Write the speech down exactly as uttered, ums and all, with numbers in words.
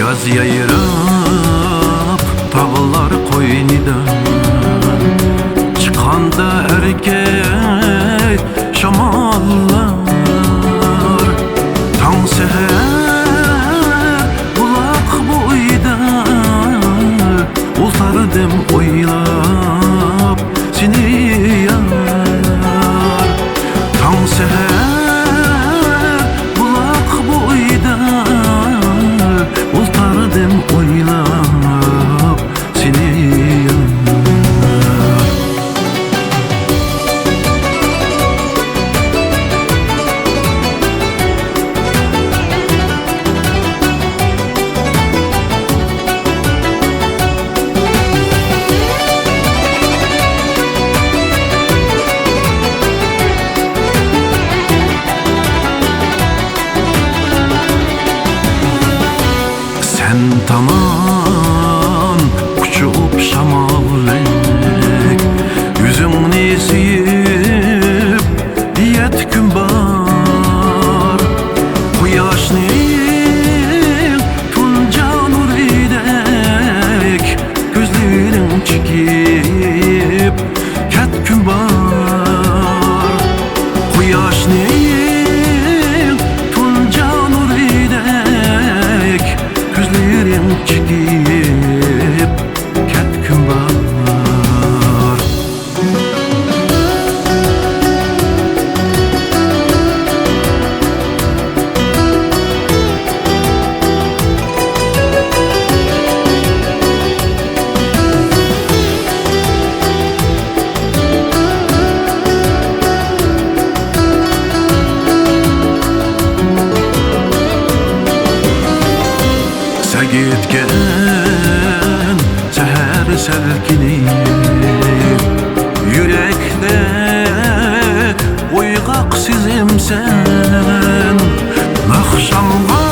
ياز يايراپ تاغلار قوينىدا، چىققاندا ئەركەك شاماللار. تاڭ سەھەر بۇلاق بويىدا، ئولتۇردۇم ئويلاپ سېنى يار. تاڭ سەھەر بۇلاق بويىدا، ئولتۇردۇم ئويلاپ سېنى يار. سەن تامان ئۇچۇپ شامالدەك، ئۆزۈڭنى سۆيۈپ يەتتە كۈن بار. قۇياشنىڭ تۇنجى نۇرىدەك كۆزلىرىڭ چېكىپ كەتكۈم بار. قۇياشنىڭ تۇنجى نۇرىدەك كۆزلىرىڭ چېكىپ كەتكۈم بار. سەگىتكەن سەھەر سەلكىنى، يۈرەكتە ئويغاق سېزىمسەن. ئاخشامغا